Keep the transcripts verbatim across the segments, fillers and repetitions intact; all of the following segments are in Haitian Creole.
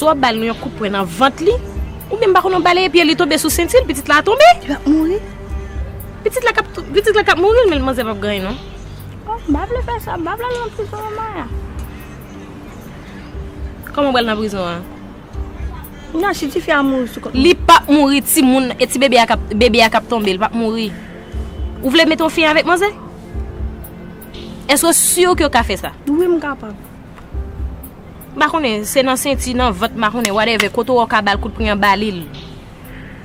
Ou ap ba l yon kout pwen nan vant li. Oubyen m pa konnen w bale pye li tonbe sou senti l, pitit la tonbe. Li p ap mouri. Pitit la k ap tou- pitit la k ap mouri, men manzè p ap gen anyen non. Oh, m pa vle fè sa, m pa vle al nan prizon non Maya. Kòman w pral nan prizon an? Non, si tifi a mouri sou kont mwen. Li p ap mouri, timoun, e ti bebe a k ap, bebe a k ap tonbe, li p ap mouri. Ou vle mete yon fi avèk manzè? Èske w si ke w ka fè sa? Wi, m kapab. M pa konnen, se nan senti, nan vant, m pa konnen, whatever, kote w ka ba l kout pwen an, ba li l.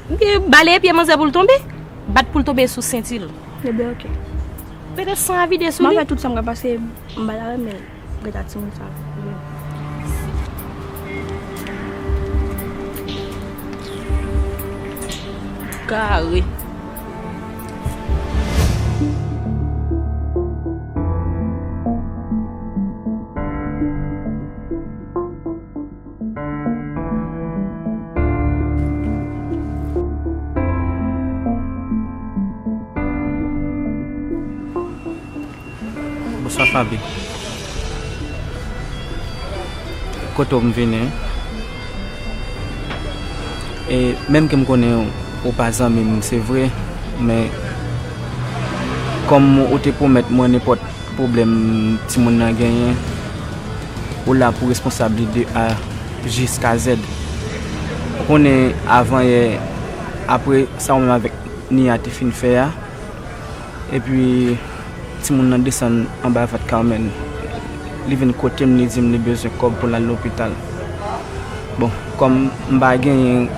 Oubyen bale pye manzè pou l tonbe, bat pou l tonbe sou senti l. Ebyen, oke. Mete san a vide sou li. M ap fè tout sa m ka pase, m pa ta renmen. Gade timoun sa. Kare. Bonswa Faby. Kote w m vini? E menm ke m konnen ou pa zanmi m, se vre, men kòm ou te pwomèt mwen nenpòt pwoblèm timoun nan genyen, ou la pou responsab li de A jiska Z. Ou konnen avan yè, apre sa ou menm avèk Nia te fin fè a, epi timoun nan desann anba vant Carmen. Li vin kote m, li di m li bezwen kòb pou l al lopital. Bon, kòm m pa genyen,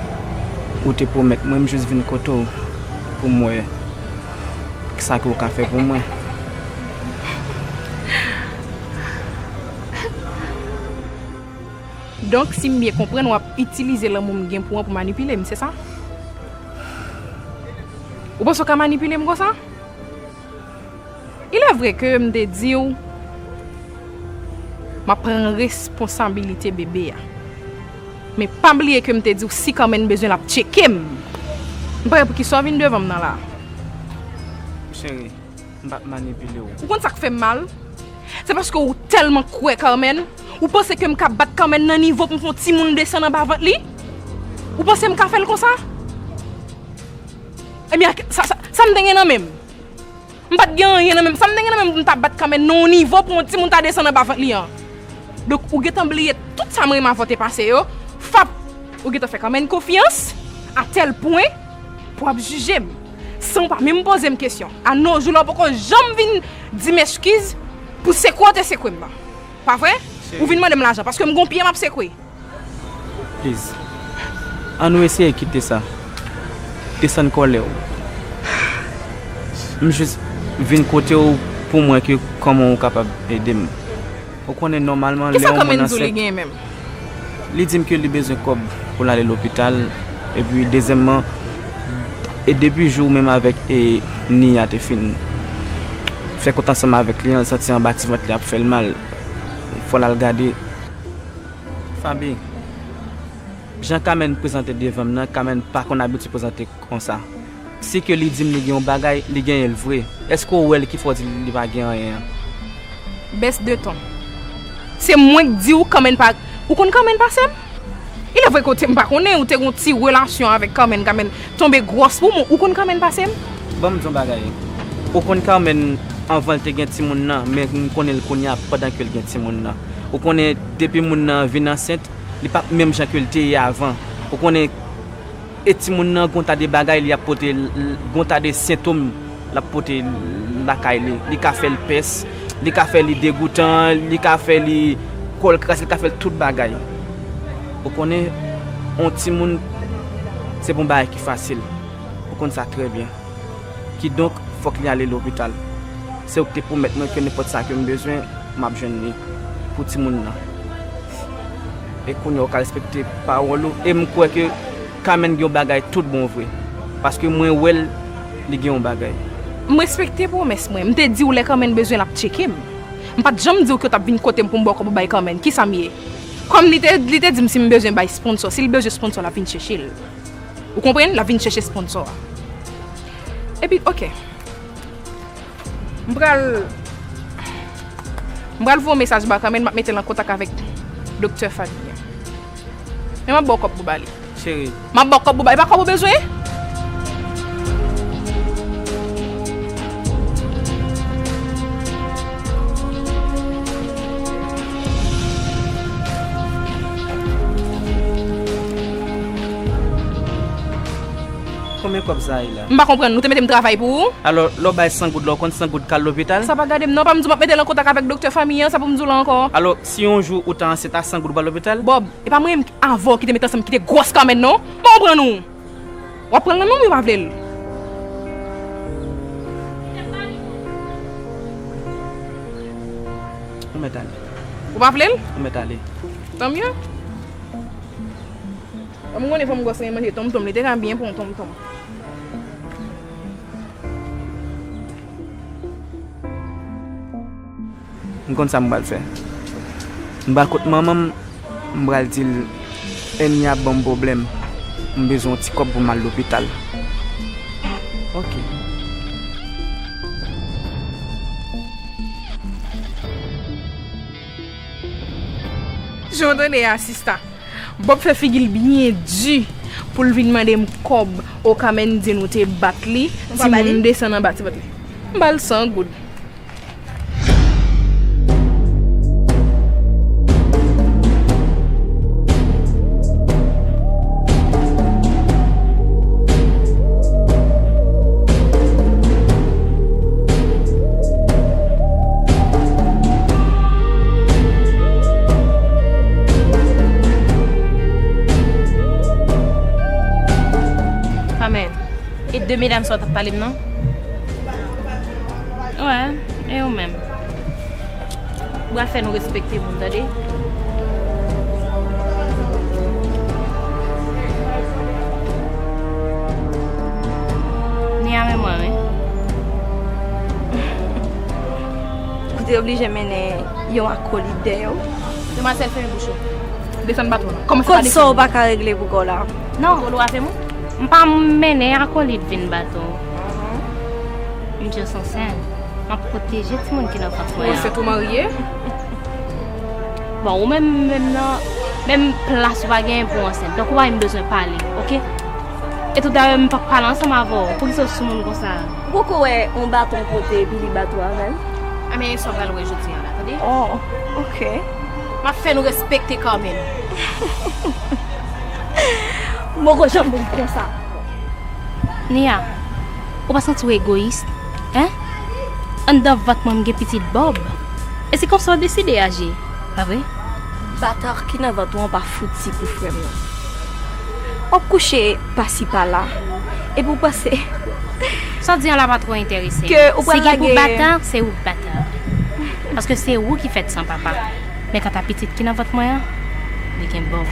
ou te pwomèt mwen, m jis vin kote w pou m wè sa ke w ka fè pou mwen. Donk, si m byen konprann, w ap itilize lanmou m gen pou w an pou manipile m, se sa? Ou panse w ka manipile m konsa? Il est vrai ke m te di w m ap pran responsabilite bebe a. Men pa bliye ke m te di w si Carmen bezwen l ap tcheke m. M pa wè poukisa w vin devan m nan la. Cheri, m p ap manipile w. Ou konn sa k fè m mal? Se paske ou tèlman kwè Carmen, ou panse ke m ka bat Carmen nan nivo pou m fè yon timoun desann anba vant li? Ou panse m ka fè l konsa? Ebyen, sa, sa, sa m te gen nan men m? M pa t gen anyen nan men m. Sa m te gen nan men m pou m ta bat Carmen nan yon nivo pou yon timoun ta desann anba vant li an. Donk, ou gentan bliye tout sa m renmen avè w te pase yo. Fap, ou gentan fè Carmen konfyans a tèl pwen pou w ap jije m san w pa menm poze m kesyon. A no jou la, w poko janm vin di m eskiz pou sekwe w te sekwe m nan. Pa vre? Ou vin mande m lajan paske m gon pye m ap sekwe. Please. An nou eseye kite sa. Desann kòlè w. M jis vin kote w pou m wè ke kòman w kapab ede m. Ou konnen nòmalman lè yon moun ansent, li di m ke li bezwen kòb pou l ale lopital. Epi dezyèmman, e depi jou menm avèk e Nia te fin fè kont ansanm avèk li an, l santi anba ti vant li ap fè l mal. Fò l al gade. Faby, jan Carmen prezante devan m nan, Carmen pa konn abitye prezante konsa. Si ke li di m li gen yon bagay, li genyen l vre. Èske w wè l ki fè w di li pa gen anyen an? Baisse de ton. Se mwen k di w Carmen pa, ou konn Carmen pase m? Il est vrai ke w te, m pa konnen, ou te gon ti relasyon avèk Carmen, Carmen tonbe gwòs pou mwen, ou konn Carmen pase m? Ban m di yon bagay. Ou konn Carmen anvan l te gen timoun nan, men m konnen l kounye a pandan ke l gen timoun nan. Ou konnen depi moun nan vin ansent, li p ap menm jan ke l te ye avan. Ou konnen, e timoun nan gon ta de bagay li ap pote, l-, l-, gon ta de sentòm l ap pote lakay li. Li ka fè l pès, li ka fè li degoutan, li ka fè li kò l kraze, li ka fè l tout bagay. Ou konnen, yon timoun, se pa yon bagay ki fasil. Ou konn sa trè byen. Kidonk, fòk li ale lopital. Se ou ki te pwomèt mwen ke nenpòt sa ke m bezwen, m ap jwenn li pou timoun nan. E kounye a, ou ka respekte pawòl ou. E m kwè ke Carmen gen yon bagay tout bon vre. Paske mwen wè l, li gen yon bagay. M respekte pwomès mwen. M te di w lè Carmen bezwen l ap tcheke m. M pa t janm di w ke w t ap vin kote m pou m ba w kòb ou bay Carmen. Kisa m ye? Kòm li te, li te di m si m bezwen bay sponsò, si l bezwen sponsò, l ap vin chèche l. Ou konprann? L ap vin chèche sponsò a. Epi, oke. M pral, m pral voye mesaj ba Carmen, m ap mete l an kontak avèk doktè Faby an. Men m ap ba w kòb pou ba li. Cheri. M ap ba w kòb pou ba li. E pa kòb ou bezwen? Konbyen kòb sa ye la? M pa konprann. Ou te mete m travay pou ou? Alò, lè w bay san goud la, ou konn san goud k al lopital? Sa pa gade m non, pa m di w m ap mete l an kontak avèk doktè fanmi an, sa pou m di w la ankò? Alò, si yon jou ou ta ansent a san goud ou pral lopital? Bob, e pa mwen menm avè w ki te met ansanm, ki te gwòs kanmenm non. Bon, ou pran nou. W ap pran l nan men w wi, ou pa vle l. Ou mèt ale. Ou pa vle l? Ou mèt ale. Tanmye. Kòm ou konnen fanm gwòs renmen manje tonmtonm, li te ka byen pran tonmtonm. M konn sa m pral fè. M pral kot manman m, m pral di l Eni ap ban m pwoblèm. M bezwen yon ti kòb pou m al lopital. Ok. Jan w tande a, sista. Bob fè figi l byen di pou l vin mande m kòb, oka Mendy di nou te bat li, timoun desann anba ti vant li. M ba l san goud. Carmen, e de medam sa w t ap pale m nan? Wè, e ou menm? Ou pral fè nou respekte moun, tande? Ni a men mwen, wi. Ou te oblije mennen yon akolit dèyè w? Demwazèl, fèmen bouch ou. Desann baton nan. Kòman se pa desann? Kòd sa w pa ka regle pou kò w la? Non. Ou vole avè m? M pa mennen akolit vin bat ou. M just ansent. M ap pwoteje timoun ki nan vant mwen an. Ou ansent ou marye? Bon, ou menm, menm nan, menm plas ou pa genyen pou w ansent. Donk, ou pa menm bezwen pale, oke? E tou dayè, m p ap pale ansanm avè w. Poukisa w sou moun konsa? Ou poko wè yon baton pote epi li bat ou avè l? Ebyen, e sa w pral wè jodi a la, tande? Oh, oke. M ap fè nou respekte Carmen. M poko janm ri konsa. Nia, ou pa santi w egoyis, en? Anndan vant mwen, m gen pitit Bob. E se konsa w deside aji, pa vre? Bata ki nan vant ou an pa fouti pou frè m nan. W ap kouche pasi pala, epi w panse sa w di an la pa twò enterese m. Ke ou pral lage. Si gen pou bata, se ou k bata. Paske se ou ki fèt san papa. Men kanta pitit ki nan vant mwen an, li gen Bob.